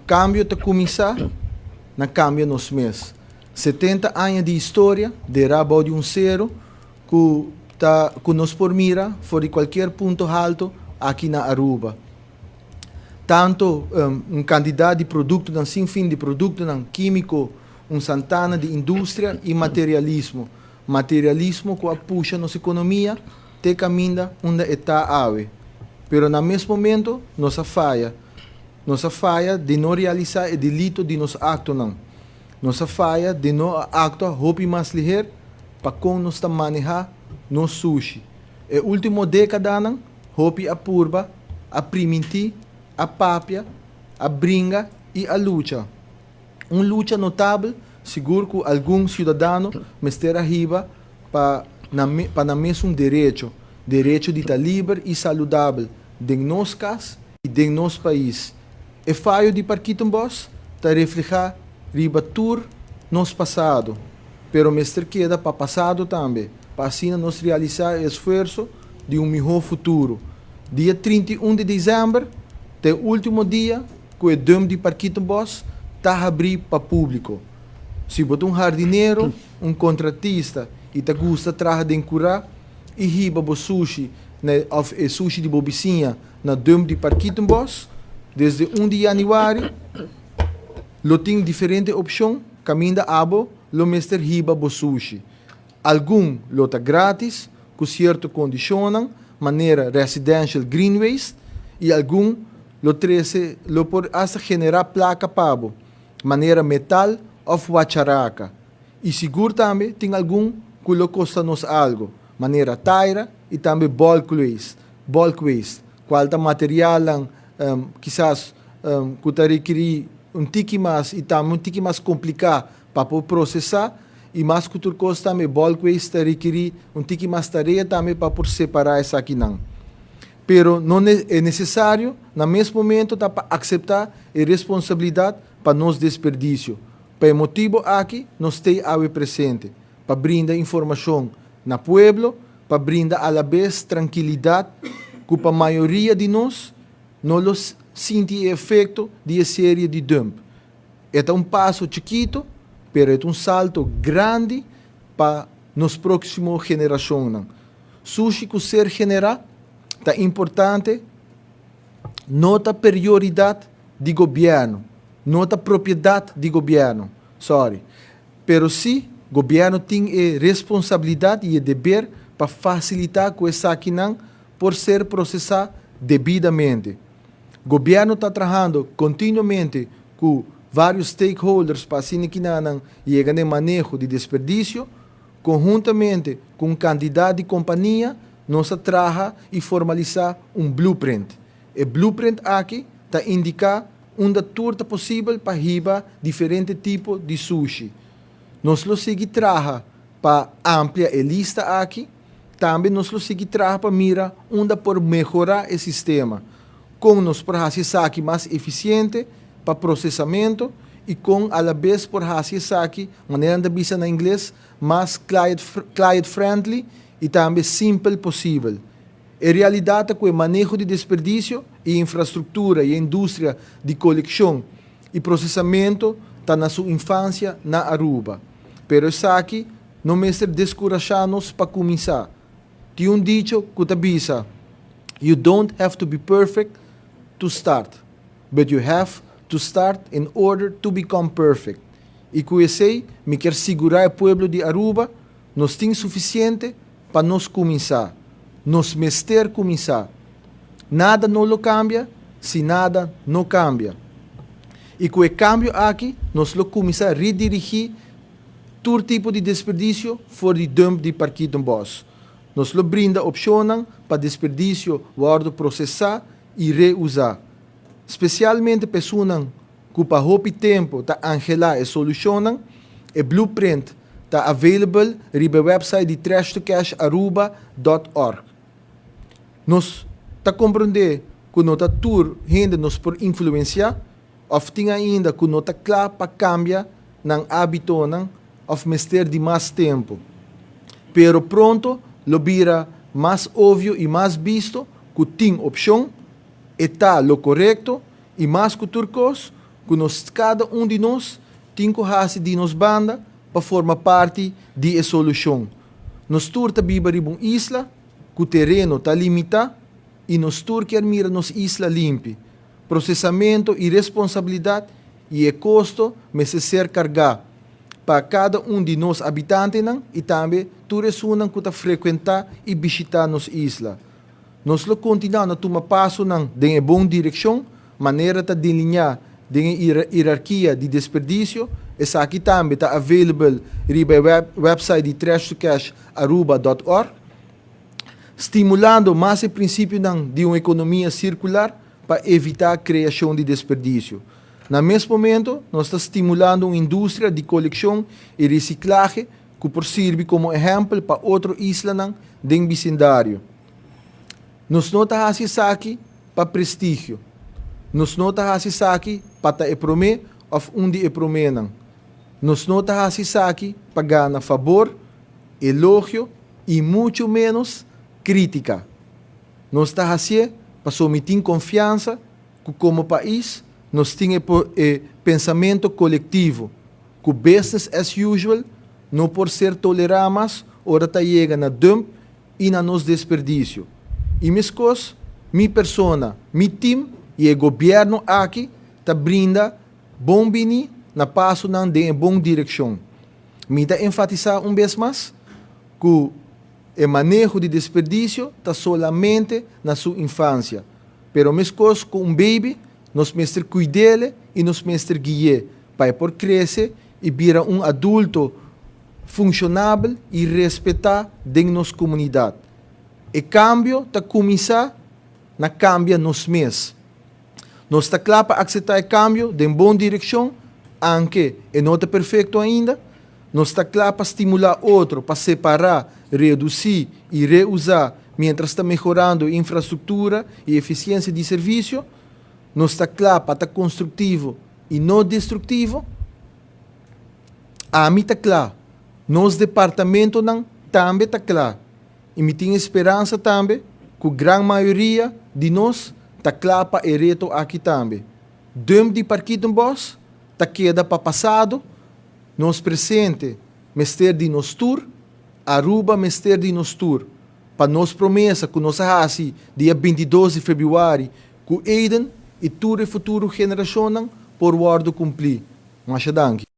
Cambio ta cuminsa na cambia nos mes. 70 aña di historia dera bou di un cero cu ta cu nos por mira for di cualkier punto halto aki na Aruba. Tanto un cantidad di productonan sin fin di productonan quimico, un santana di industria y materialismo. Materialismo cu a pusha nos economia te caminda unda e ta awe. Pero na mes momento nos a faya. Nos a faya di no realisa e delito di nos actonan. Nos a faya di no a actua hopi mas liher pa con nos ta maneha nos sushi. E ultimo decadanan hopi a purba, a priminti, a papia, a bringa y a lucha. Un lucha notabel sigur cu algun ciudadano mester a hiba pa pa nan mesun derecho, derecho di ta liber y saludabel den nos cas y den nos pais. E fayo di Parkietenbos ta refleha riba tur nos pasado, pero mester keda pa pasado tambe, pa asina nos realisa e esfuerso di un miho futuro. Dia 31 di december ta e ultimo dia cu e dump di Parkietenbos ta habri pa publico. Si bo ta un hardinero, un contratista y ta gusta traha den cura y hiba bo sushi na of e sushi di bo bisiña na dump di Parkietenbos, desde 1 di januari lo tin diferente opcion caminda abo lo mester hiba bo sushi. Algun lo ta gratis cu cierto condicionnan manera residential green waste y algun lo trece lo por hasta genera placa pa bo, manera metal of wacharaca. Y sigur tambe tin algun cu lo costa nos algo, manera taira y tambe bulk waste, bulk waste, cual ta materialnan kisas cu ta rekeri un tiki mas y tambe un tiki mas complica pa por procesa y mas cu tur cos tambe bulk waste ta rekeri un tiki mas tarea tambe pa por separa esakinan. Pero no e necesario na mes momento ta pa acepta e responsabilidad pa nos desperdicio. Pa e motibo aki nos t'ey awe presente, pa brinda informacion na pueblo, pa brinda alabes trankilidad cu pa mayoria di nos no lo sinti e efecto di e serie di dump. E ta un paso chikito, pero e ta un salto grandi pa nos proximo generacionnan. Sushi cu ser genera ta importante, no ta prioridad di gobierno, no ta propiedad di gobierno, sorry. Pero si gobierno tin e responsabilidad y e deber pa facilita cu esakinan por ser procesa debidamente. Gobierno ta trahando continuamente cu varios stakeholders pa asina kinanan yega na maneho di desperdicio. Conhuntamente cu un cantidad di compania, nos a traha y formalisa un blueprint. E blueprint aki ta indica unda tur ta posibel pa hiba diferente tipo di sushi. Nos lo sigui traha pa amplia e lista aki, tambe nos lo sigui traha pa mira unda por mehora e sistema. Con nos por haci esaki mas eficiente pa procesamento y con a la vez por haci esaki, manera nan ta bisa na ingles, mas client friendly y tambe simpel posibel. E realidad ta cu e maneho di desperdicio y infrastructura y industria di coleccion y procesamento ta na su infancia na Aruba. Pero esaki no mester descurasha nos pa cuminsa. Tin un dicho cu ta bisa: "You don't have to be perfect to start, but you have to start in order to become perfect." Y cu esey, mi kier sigura e pueblo di Aruba, nos tin suficiente pa nos cuminsa. Nos mester cuminsa. Nada no lo cambia si nada no cambia. Y cu e cambio aki, nos lo cuminsa redirigi tur tipo di desperdicio for di dump di Parkietenbos. Nos lo brinda opcion pa desperdicio wordo procesa y reusa. Specialmente personanan cu pa hopi tempo ta anhela e solucion, e blueprint ta available riba website di trashtocasharuba.org. Nos ta comprende cu no ta tur hende nos por influencia, of tin ainda cu no ta cla pa cambia nan habitonan of mester di mas tempo. Pero pronto lo bira mas obvio y mas bisto cu tin opcion, ta lo corecto y mas cu tur cos, ku nos kada un di nos tin ku hasi di nos banda pa forma parti di e solushon. Nos tur ta biba riba un isla ku tereno ta limitá i nos tur kier mira nos isla limpi. Prosesamento i responsabilidat i e kosto mester ser kargá pa kada un di nos abitantenan i tambe tur esunnan ku ta frekuentá i bishitá nos isla. Nos lo kontinuá na tuma pasonan den e bon direkshon, manera ta delineá den e hierarkia di desperdisio. Esaki tambe ta available riba e website di trashtocasharuba.org, stimulando mas e prinsipionan di un ekonomia sirkular pa evitá kreashon di desperdisio. Na mes momento, nos ta stimulando un industria di kolekshon i resiklahe ku por sirbi komo ehèmpel pa otro islanan den bisindario. Nos no ta hasi esaki pa prestigio. Nos no ta hasi esaki pa ta e promé òf un di e proménan. Nos no ta hasi esaki pa gana fabor, elogio i muchu ménos krítika. Nos ta hasié pasobra mi tin konfiansa ku komo pais nos tin e e pensamentu kolektivo ku business as usual no por ser tolerá mas ora ta yega na dump i na nos desperdisio. I meskos, mi persona, mi tim i e gobièrnu aki ta brinda bon bini na pasonan den e bon direkshon. Mi ta enfatisá un bes mas ku e maneho di desperdisio ta solamente na su infansia. Pero meskos ku un beibi, nos mester kuid'ele i nos mester gui'é pa e por krese i bira un adulto funshonabel i respetá den nos komunidat. E kambio ta kuminsá na kambia nos mes. Nos ta kla pa akseptá e kambio den bon direkshon, anke e no ta perfekto ainda. Nos ta kla pa stimulá otro pa separá, redusí i reusá miéntras ta mehorando e infrastruktura i efisiensia di servisio. Nos ta kla pa ta konstruktivo i no destruktivo. Ami ta kla, nos departamentonan tambe ta kla i mi tin e speransa tambe ku gran mayoria di nos ta kla pa e reto aki tambe. Dump di Parkietenbos ta keda pa pasado, nos presente mester di nos tur, Aruba mester di nos tur, pa nos promesa ku nos a hasi dia 22 di febrüari ku Eden i tur e futuro generashonnan por wòrdu kumplí. Masha danki.